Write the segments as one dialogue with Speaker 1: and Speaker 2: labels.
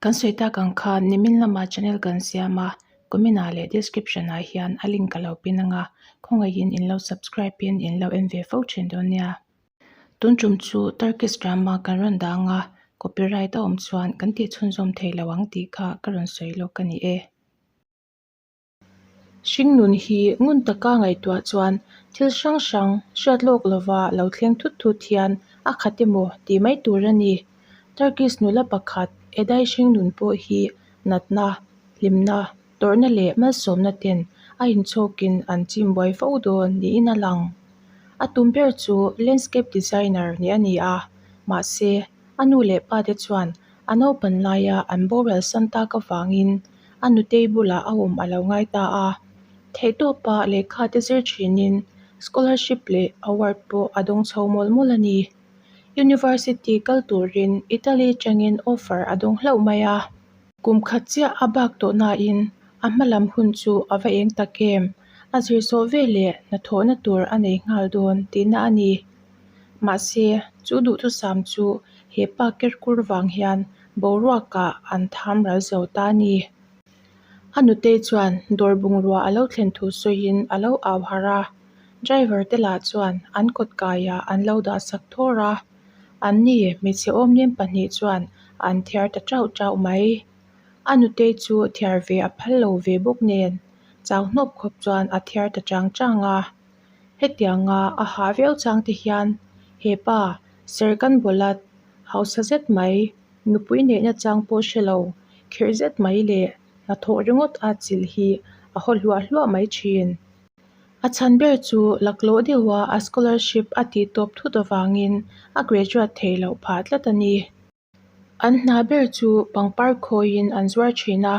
Speaker 1: Kan sawi tak ang khan nimin lama channel kan siam a, comment ah leh description ah hian a link ka lo pin ang a, khawngaihin in lo subscribe in in lo en ve fo thin dawn nia. Tun tum chu Turkish drama kan rawn dang a, copyright a awm chuan kan tih chhunzawm thei lo ang tih kha ka rawn sawi lawk a ni e. Hringnun hi ngun taka ngaihtuah chuan thil hrang hrang hriat lawk lova lo thleng thut thut hian a khat emaw tih mai tur a ni. Turkish nula pakhat Eday hringnun pawh hi natna, hlimna, tawrhna leh malsawmna ten a inchhawkin an chim buai fo dawn niin a lang. A tum ber chu landscape designer nih a ni a, mahse a nu leh pa te chuan a naupan laia an boral san tak avangin a nutei bulah a awm a lo ngai ta a. Theihtawpa lehkha te zir thinin scholarship leh award pawh a dawng chho mawlh mawlh a ni. University kal turin Italy atangin offer a dawng hlauh mai a. Kum khat chiah a bak tawh nain a hma lam hun chu a va eng tak em? A zir zawh veleh hnathawhna tur a nei nghal dawn tihna a ni. Mahse, chu duhthusam chu he pa kerkur vang hian boruakah an tham ral zo ta a ni. A nutei chuan dawr bungrua a lo thlen thu sawiin a lo au harh a, driver te lah chuan an kawt kaiah an lo dah sak thawr a, anni hmeichhe awmnem pahnih chuan an thiar ta chauh chauh mai. A nutei chu thiar ve a phal lo ve bawk nen, chau hnawp khawp chuan a thiar ta chang chang a. Hetianga a hah viau chang te hian he pa Serkan Bolat hausa zet mai, nupui neihna chang pawh hre lo, khirh zet mai leh hnathawh ringawt a chilh hi a haw hluah hluah mai thin. A chhan ber chu laklawh deuha a scholarship a tih tawp thut avangin a graduate theih loh phah tlat a ni. An hna ber chu pangpar khawiin an zuar thin a,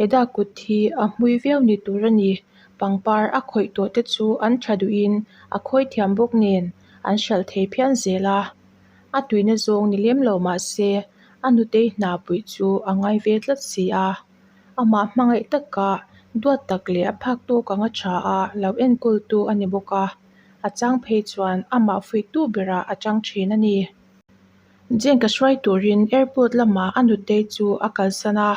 Speaker 1: Eda kut hi a hmui viau ni tur a ni. Pangpar a khawih tawh te chu an tha duhin a khawi thiam bawk nen an hralh thei phian zel a. A tuina zawng ni lem lo mah se a nutei hna puih chu a ngai ve tlat si a. Amah hmangaih taka duat tak leh a phak tawk anga tha a lo enkawltu a ni bawk a, a chang phei chuan amah fuihtu berah a chang thin a ni. Jane ka hruai turin airport lamah a nutei chu a kalsan a,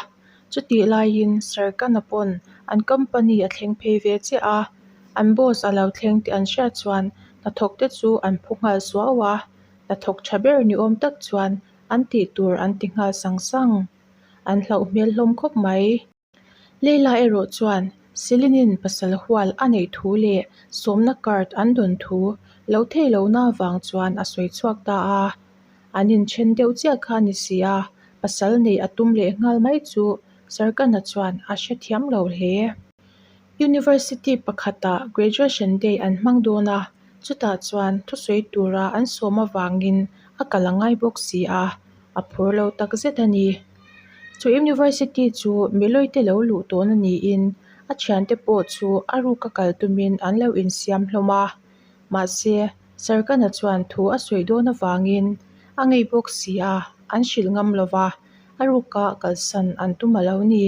Speaker 1: chutih laiin Sarkana pawn an company a thleng phei ve chiah a, an boss a lo thleng tih an hriat chuan hnathawk te chu an phu nghal suau a, hnathawk tha ber ni awm tak chuan an tih tur an ti nghal sang sang. An hlauh hmel hlawm khawp mai. Leila erawh chuan Selinin pasal hual a neih thu leh sawmna card an dawn thu lo thei lohna avang chuan a sawi chhuak ta a. An inthen deuh chiah kha a ni si a, pasal neih a tum leh nghal mai chu Sarkana chuan a hrethiam lo hle. University pakhatah graduation day an hmang dawn a, chutah chuan thusawi tura an sawm avangin a kal a ngai bawk si a, a phur lo takzet a ni. Chu university chu miloite lo luh tawn a niin a thiante pawh chu a ruka kal tumin an lo insiam hlawm a. Mahse, Sarkana chuan thu a sawi dawn avangin a ngei bawk si a, an hrilh ngam lo va, a ruka kalsan an tum a lo ni.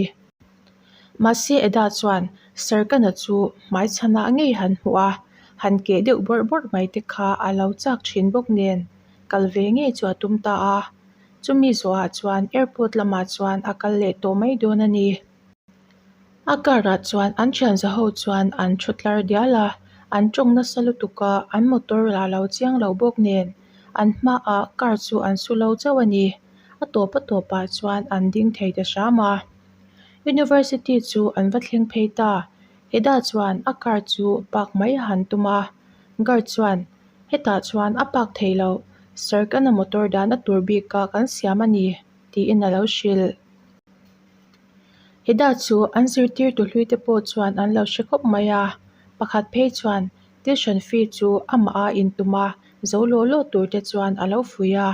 Speaker 1: Mahse, Eda chuan Sarkana chu hmaichhanah ngei han hmuh a, han keh deuh bawrh bawrh mai te kha a lo chak thin bawk nen, kal ve ngei chu a tum ta a. Chumi zawhah chuan airport lamah chuan a kal leh tawh mai dawn a ni. A car ah chuan an thianza ho chuan an thu tlar dial a, an tawng nasa lutuk a, an motor lah lo chiang lo bawk nen an hmaah car chu an su lo chauh a ni. A tawp a tawpah chuan an ding thei ta hram a. University chu an va thleng phei ta. Eda chuan a car chu park mai a han tum a, guard chuan Hetah chuan a park thei loh, Sarkana motor dahna tur bika kan siam a ni, tiin a lo hrilh. Heda chu an zirtirtu hluite pawh chuan an lo hre khawp mai a, pakhat phei chuan tuition fee chu amah a intum a, zo law law tur te chuan a lo fuih a.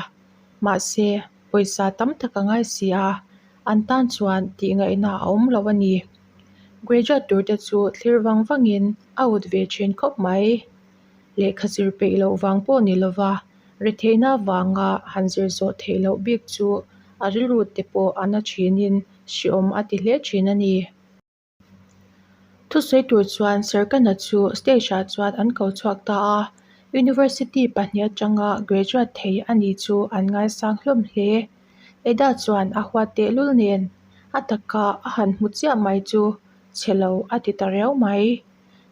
Speaker 1: Mahse, pawisa tam tak a ngai si a, an tan chuan tih ngaihna a awm lo a ni. Graduate tur te chu thlir vang vangin a ut ve thin khawp mai. Lehkha zir peih loh vang pawh ni lova, retheihna vanga han zir zawh theih loh bik chu a rilru te pawh a na thinin hreawm a ti hle thin a ni. Thusawi tur chuan Sarkana chu stage ah chuan an ko chhuak ta a, University pahnih atanga graduate thei a ni chu an ngaisang hlawm hle. Eda chuan a huat tehlul nen a taka a han hmu chiah mai chu chhe lo a ti ta riau mai.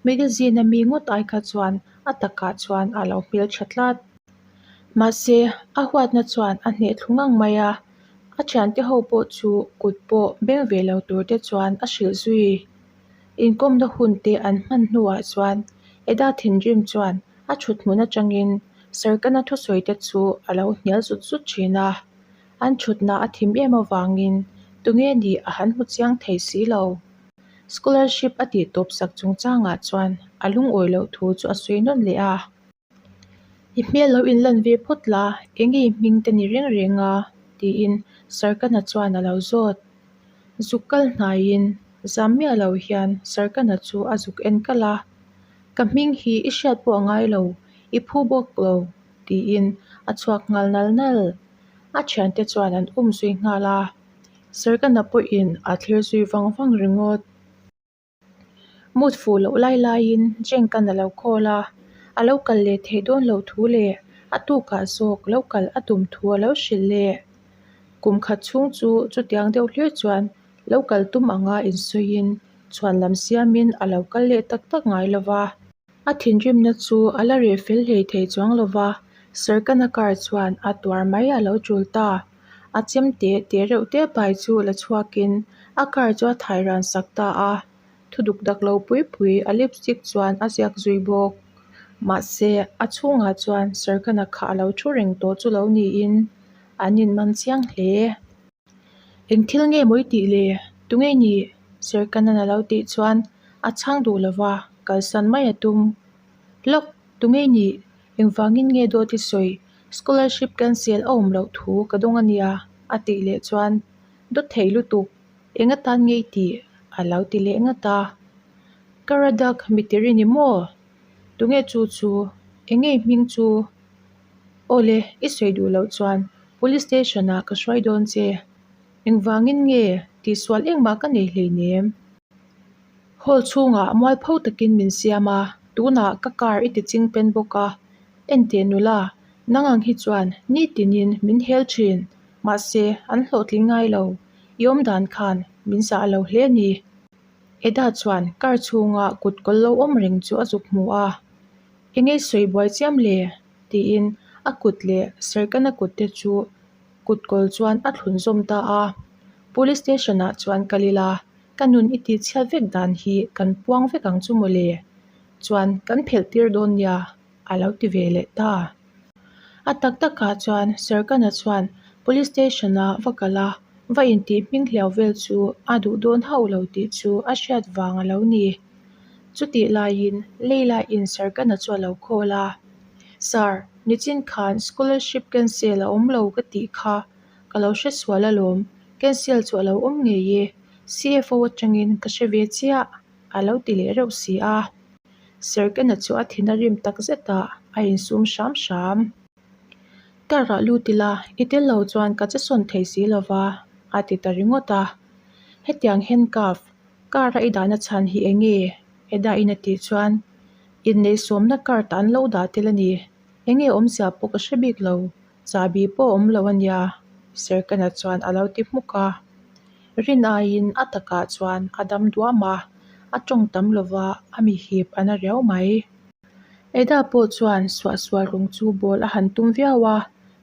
Speaker 1: Magazine a mi ngawt ai kha chuan a takah chuan a lo hmeltha tlat. Mahse, a huatna chuan a hneh thlu ngang mai a, a thiante ho pawh chu kut pawh beng ve lo tur te chuan a hrilh zui. Inkawmna hun te an hman hnuah chuan Eda thinrim chuan a thut hmun atangin Serkana thusawi te chu a lo hnial zut zut thin a, an thutna a thim em avangin tunge nih a han hmu chiang thei si lo. Scholarship a tih tawp sak chungchangah chuan a lungawi loh thu chu a sawi nawn leh a. I hmel lo inlan ve phawt la, enge i hming te ni reng reng a? tiin Sarkana chuan a lo zawt. Zuk kal hnaiin zam miah lo hian Sarkana chu a zuk en kalh a, Ka hming hi i hriat pawh a ngai lo, i phu bawk lo, tiin a chhuak nghal nal nal. A thiante chuan an um zui nghal a, Sarkana pawhin a thlir zui vang vang ringawt. Mood fuh loh lai laiin Jenk-an a lo call a, a lo kal leh theih dawn loh thu leh a tukah zawk lo kal a tum thu a lo hrilh leh. Kum khat chhung chu chutiang deuh hlir chuan lo kal tum anga insawiin chhuan lam siamin a lo kal leh tak tak ngai lo va. A thinrimna chu a la reh fel hlei thei chuang lo va, Serkana car chuan a tuar mai a lo tul ta. A chem teh teh reuh te pai chu la chhuakin a car chu a thai ran sak ta a, thu duk dak lo pui pui a lipstick chuan a ziak zui bawk. Mahse, a chhungah chuan Serkana kha a lo thu reng tawh chu lo niin an inman chiang hle. Eng thil nge maw i tih le? Tunge nih? Serkanan a lo tih chuan a chhang duh lo va, kalsan mai a tum. Lawk, tunge nih? Engvangin nge dawt i sawi? Scholarship cancel a awm loh thu ka dawng a nia, a tih leh chuan dawt thei lutuk, eng atan nge i tih? a lo ti leh ngat a. Karadak mitiri ni maw? Tunge chu chu? Enge i hming chu? Awle, i sawi duh loh chuan Police station ah ka hruai dawn che. Engvangin nge tihsual engmah ka nei hleinem? Hall chhungah mualpho takin min siam a, tunah ka car i ti ching pen bawk a. Enteh nula, nang ang hi chuan nitinin min hel thin, mahse an hlawhtling ngai lo. I awmdan khan min zah lo hle a ni. Eda chuan car chhunga kut kawl lo awm reng chu a zuk hmu a. Enge sawi buai chiam le? tiin a kut leh Serkana kut te chu kut kawl chuan a thlun zawm ta a. Police station ah chuan kal ila ka nun i tih chhiat vek dan hi kan puang vek ang chu mawle chuan kan phelh tir dawn nia a lo ti ve leh ta. A tak takah chuan Serkana chuan police station ah va kal a, va intih hming hliau vel chu a duh dawn hauh lo tih chu a hriat vang a lo ni. Chutih laiin Leila in Sarkana chu a lo call a, Sir, nichin khan scholarship cancel a awm lo ka tih kha ka lo hre sual alawm, cancel chu a lo awm ngei e, CFO atangin ka hre ve chiah a lo ti leh reuh si a. Sarkana chu a thin a rim tak zet a, a insum hram hram. Car ah lut ila, i tel lo chuan ka che sawn thei si lova a ti ta ringawt a. Hetiang handcuff Car a i dahna chhan hi eng nge? Eda in a tih chuan inneih sawmna card an lo dah tel a ni. Eng nge awmzia pawh ka hre bik lo, chahbi pawh a awm lo a nia, Serkana chuan a lo ti hmuk a. Rin aiin a takah chuan a dam duam a, a tawng tam lova a mi hip a na riau mai. Eda pawh chuan suahsual rawng chu bawl a han tum viau a,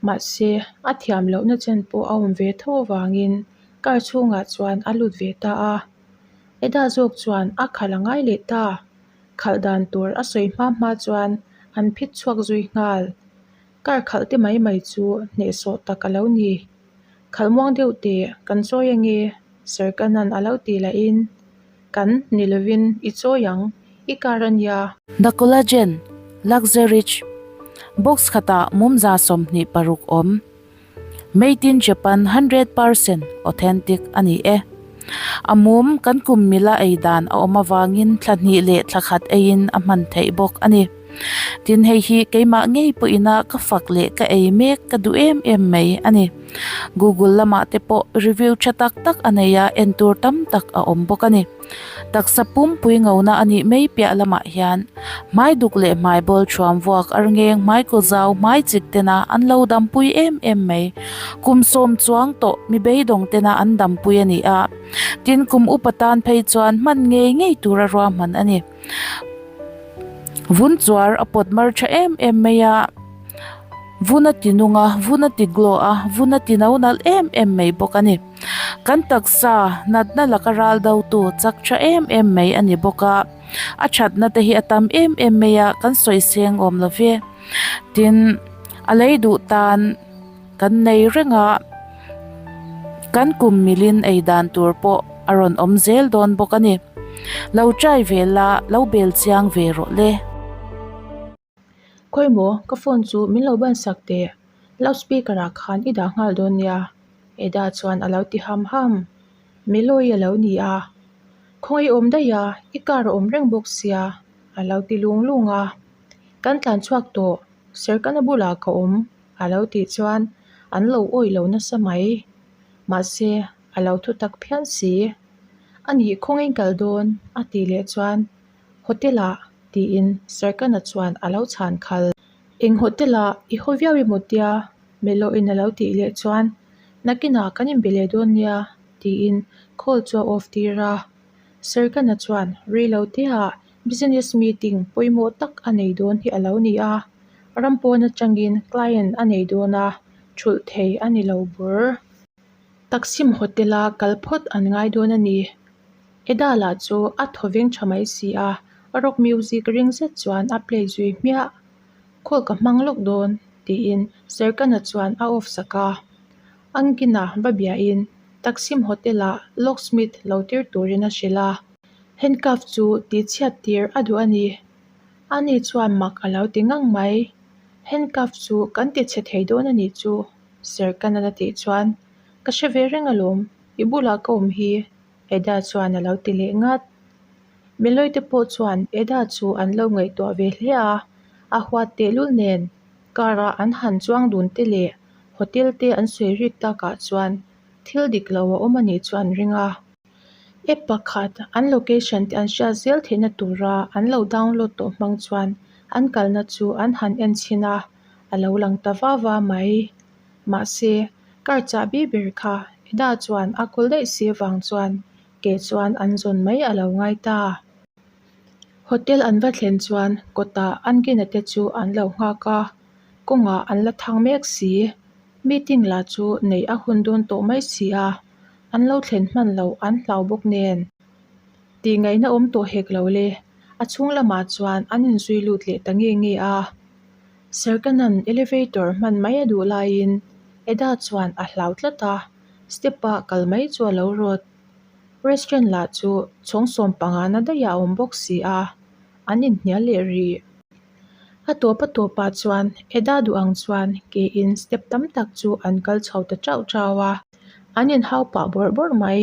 Speaker 1: mahse a thiam lohna chen pawh a awm ve tho avangin Car chhungah chuan a lut ve ta a, Eda zawk chuan a khalh a ngai leh ta. Khalh dan tur a sawi hma hma chuan an phit chhuak zui nghal. Car khalh te mai mai chu hnehsawh tak a lo ni. Khalh muang deuh teh kan chawi ange Serkanan a lo tih lahin kan ni lovin i chawi ang, i car a nia.
Speaker 2: The Collagen Luxerich Box khatah mumza 26 awm. Made in Japan 100% authentic a ni e. A mum kan kum mila ei dan a awm avangin thla hnih leh thla khat eiin a hman theih bawk a ni. Tin hei hi keimah ngei pawhina ka fak leh ka ei mek ka duh em em mai a ni. Google lamah te pawh review tha tak tak a nei a, en tur tam tak a awm bawk a ni. Taksa pumpui ngona a nih mai piah lamah hian hmai duk leh hmai bawl thuam vuak arngeng hmai kaw zau hmai chik tena an lo dampui em em mai. Kum sawm chuang tawh mi beidawng tena an dampui a ni a, tin kum upa tan phei chuan hman ngei ngei tura ruahman a ni. Vun chuar a pawt mar tha em em mai a, vun a ti nung a, vun a ti glow a, vun a ti no nalh em em mai bawk a ni. Kan taksa natna laka ral do tu chak tha em em mai a ni bawk a, a thatna te hi a tam em em mai a, kan sawi seng awm lo ve. Tin, a lei duh tan kan nei reng a, kan kum milin ei dan tur pawh a rawn awm zel dawn bawk a ni. Lo try ve la, lo bel chiang ve rawh le.
Speaker 1: Khawimaw, ka phone chu min lo ban sak teh. Loud speaker ah khan i dah nghal dawn nia, Eda chuan a lo ti ham ham. Melawi a lo ni a, Khawngaih i awm daih a, i car a awm reng bawk sia, a lo ti lung lung a. Kan tlan chhuak tawh, Serkana bulah ka awm, a lo tih chuan an lo awih lo nasa mai. Mahse, a lo thu tak phian si. A nih khawngaihin kal dawn, a tih leh chuan Hotel ah tiin Sarkana chuan a lo chhan khal. Eng hotel ah i haw viau emaw tia Melo in a lo tih leh chuan nakinah kan inbe leh dawn nia tiin call chu a off tir a. Sarkana chuan rei lo te ah business meeting pawimawh tak a nei dawn hi a lo ni a, ram pawn atangin client a nei dawn a, thulh thei a ni lo bur. Taksim hotel a kal phawt an ngai dawn a ni. Eda lah chu a thaw veng tha mai si a, rock music ring zet chuan a play zui hmiah. Call ka hmang lawk dawn tiin Serkana chuan a off sak a. Angkina va biahin Taksim Hotel ah locksmith lo tir turin a hrilh a. Handcuff chu tihchhiat tir a duh a ni. Ani chuan mak a lo ti ngang mai. Handcuff chu kan tichhe thei dawn a nih chu Serkana a tih chuan ka hre ve reng alawm, i bulah ka awm hi. Eda chuan a lo ti leh ngat. Milawi te pawh chuan Eda chu an lo ngaihtuah ve hle a, a huat tehlul nen car a an han chuang dun te leh hotel te an sawi rik takah chuan thil dik lo a awm a nih chu an ring a. App pakhat an location te an hriat zel theihna tura an lo download tawh hmang chuan an kalna chu an han en chhin a, a lo lang ta va va mai. Mahse, car chahbi ber kha Eda chuan a kawl daih si avang chuan ke chuan an zawn mai a lo ngai ta. Hotel an va thlen chuan kawtah Angina te chu an lo nghak a, kawngah an la thang mek si. Meeting lah chu neih a hun dawn tawh mai si a, an lo thlen hman loh an hlau bawk nen. Tih ngaihna awm tawh hek lo le, a chhung lamah chuan an inzui lut leh ta nge nge a. Serkanan elevator hman mai a duh laiin Eda chuan a hlau tlat a, step ah kal mai chu a lo rawt. Restaurant lah chu chhawng sawm panga na daih ah a awm bawk si a, an inhnial leh rih. A tawp a tawp ah chuan Eda duh ang chuan ke in step tam tak chu an kal chho ta chauh chauh a, an inhau pah bawrh bawrh mai.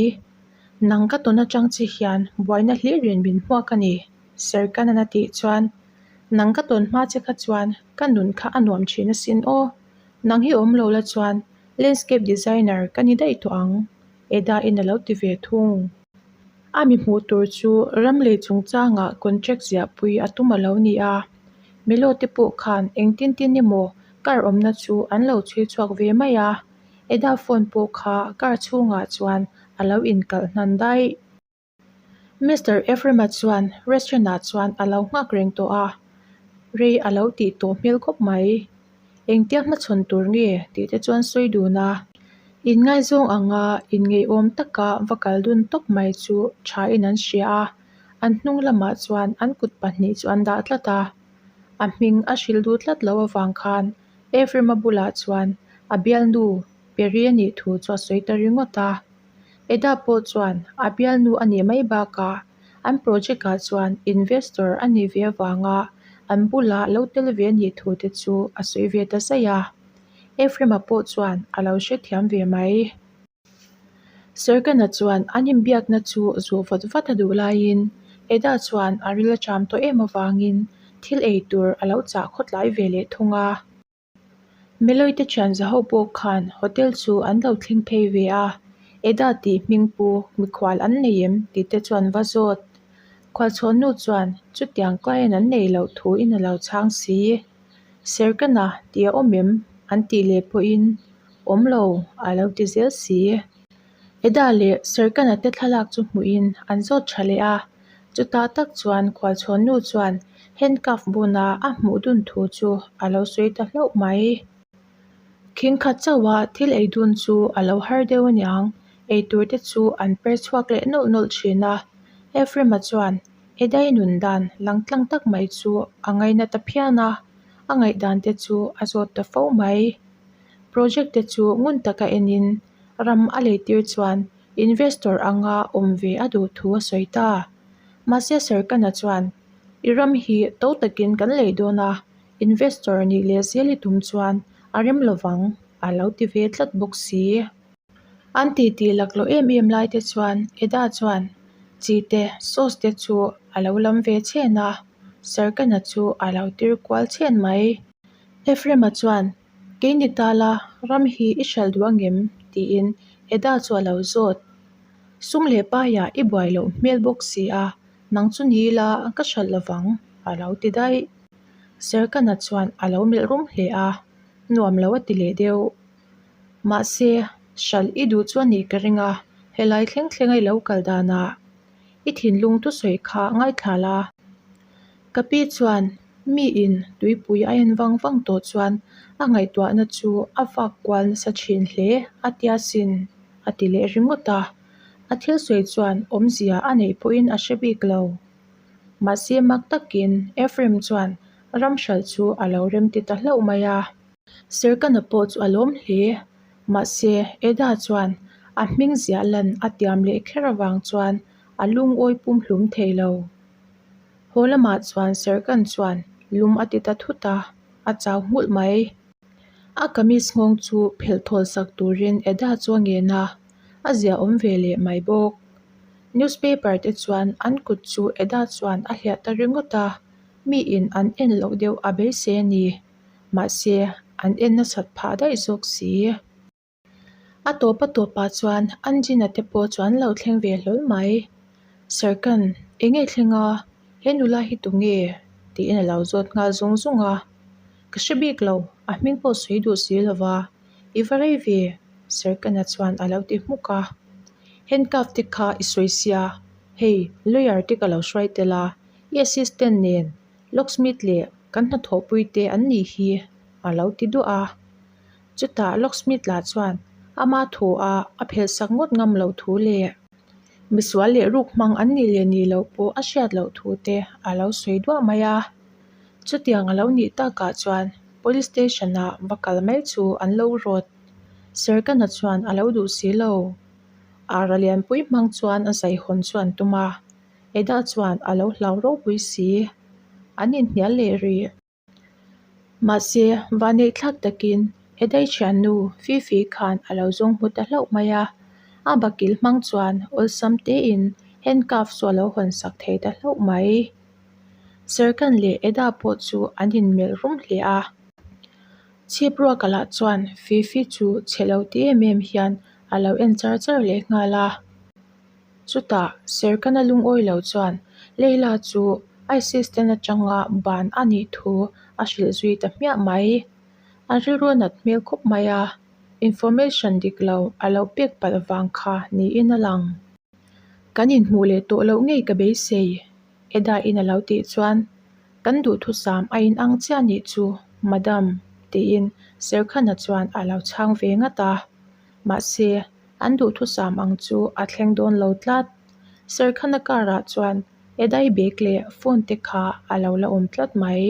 Speaker 1: Nang ka tawn atang che hian buaina hlir in min hmuak a ni, Serkanan a tih chuan Nang ka tawn hma che kha chuan ka nun kha a nuam thin asin aw. Nang hi awm lo la chuan landscape designer ka ni daih tawh ang, Eda in a lo ti ve thung. A mi hmuh tur chu ram lei chungchangah contract ziahpui a tum a lo ni a. Melo te pawh khan engtin tin emaw car awmna chu an lo chhui chhuak ve mai a. Eda phone pawh kha car chhungah chuan a lo inkalh hnan daih. Mister Ephraim-a chuan restaurant ah chuan a lo nghak reng tawh a, rei a lo tih tawh hmel khawp mai. Engtia hmachhawn tur nge tih te chuan sawi dun a, inngaizawng anga inngeihawm taka va kal dun tawp mai chu thain an hria a, an hnung lamah chuan an kut pahnih chu an dah tlat a, a hming a hrilh duh tlat loh avang khan Ephraim-a bulah chuan a bialnu Peri a nih thu chu a sawi ta ringawt a. Eda pawh chuan a bialnu a nih mai bakah an project ah chuan investor a nih ve avanga an bulah lo tel ve a nih thu te chu a sawi ve ta zaih a. Ephraim-a pawh chuan a lo hrethiam ve mai. Serkana chuan an inbiakna chu zawh vat vat a duh laiin Eda chuan a ril a cham tawh em avangin. thil ei tur a lo chah khawtlai ve leh thung a. Meloy te thian zaho pawh khan hotel chu an lo thleng phei ve a, Eda tih hming pu mikhual an nei em tih te chuan va zawt. Khualchhawnnu chuan chutiang client an nei loh thuin a lo chhang si. Serkana tih a awm em? an tih leh pawhin awm lo a lo ti zel si. Eda leh Serkana te thlalak chu hmuhin an zawt tha leh a, chutah tak chuan khualchhawnnu chuan handcuff buna a hmuh dun thu chu a lo sawi ta hlauh mai. Khing khat chauha thil ei dun chu a lo har deuh aniang, eitur te chu an per chhuak leh nawlh nawlh thin a. Ephraim-a chuan Edai nun dan lang tlang tak mai chu a ngaina ta phian a, a ngaihdan te chu a zawt ta fo mai. Project te chu ngun taka enin ram a leitir chuan investor anga awm ve a duh thu a sawi ta. Mahse Serkana chuan, I ram hi to takin kan lei dawn a, investor nih leh zel i tum chuan a rem lovang a lo ti ve tlat bawk si. An titi laklawh em em lai te chuan Eda chuan chi te sauce te chu a lo lam ve chhen a, Serkana chu a lo tir kual chhen mai. Ephraim-a chuan, Kei ni ta la, ram hi i hralh duh angem? tiin Eda chu a lo zawt. Sum leh paiah i buai loh hmel bawk si a, nang chu ni la ka hralh lovang a lo ti daih. Serkana chuan a lo melh rum hle a, nuam lo a ti leh deuh. Mahse, hralh i duh chu a nih ka ring a, helai thleng thleng a i lo kal danah i thinlung thusawi kha ngaithla la. Ka pi chuan miin tuipui a en vang vang tawh chuan a ngaihtuahna chu a vak kual nasa thin hle a tia sin a ti leh ringawt a. A thil sawi chuan awmzia a neih pawhin a hre bik lo. Mahse mak takin Ephraim chuan ram hralh chu a lo remti ta hlauh mai a. Serkana pawh chu a lawm hle. Mahse Eda chuan a hming ziah lan a tiam leh kher avang chuan a lungawi pumhlum thei lo. Haw lamah chuan Serkan chuan lum a ti ta thut a, a chau nghulh mai. A kamis nghawng chu phelh thawl sak turin Eda chu a ngen a, a ziahawm ve leh mai bawk. Newspaper te chuan an kut chu Eda chuan a hliah ta ringawt a, miin an en loh deuh a beisei a ni. Mahse, an en nasat phah daih zawk si. A tawp a tawpah chuan Anjina te pawh chu an lo thleng ve hlawl mai. Serkan, eng nge thleng a? He nula hi tu nge? tiin a lo zawt nghal zung zung a. Ka hre bik lo, a hming pawh sawi duh si lo va, i va rei ve, Serkana chuan a lo ti hmuk a. Handcuff te kha i sawi sia, hei lawyer te ka lo hruai tel a, i assistant nen locksmith leh kan hnathawhpui te an nih hi a lo ti duah a. Chutah locksmith lah chuan ama thu a a phelh sak ngawt ngam loh thu leh misual leh ruk hmang an nih leh nih loh pawh a hriat loh thu te a lo sawi duah mai a. Chutiang a lo nih takah chuan police station ah va kal mai chu an lo rawt. Serkana chuan a lo duh si lo. Ara lianpui hmang chuan a zaihawn chu an tum a. Eda chuan a lo hlau ropui si. An inhnial leh rih. Mahse, vaneihthlak takin Edai thiannu Fifi khan a lo zawng hmu ta hlauh mai a. A bakil hmang chuan awlsam tein handcuff chu a lo hawn sak thei ta hlauh mai. Serkan leh Eda pawh chu an inmelh rum hle a. Chhip ruaka lah chuan Fifi chu chhe lo ti em em hian a lo en char char leh nghal a. Chutah Serkana lungawi lo chuan Leila chu a assistant atanga ban a nih thu a hrilh zui ta hmiah mai. A rilru a nat hmel khawp mai a, information dik lo a lo pek palh vang kha niin a lang. Kan inhmuh leh tawh loh ngei ka beisei, Eda-in a lo tih chuan kan duhthusam a inang chiah nih chu, Madam, tiin Serkhana chuan a lo chhang ve ngat a. Mahse, an duhthusam ang chu a thleng dawn lo tlat. Serkhana car ah chuan Edai bag leh phone te kha a lo la awm tlat mai.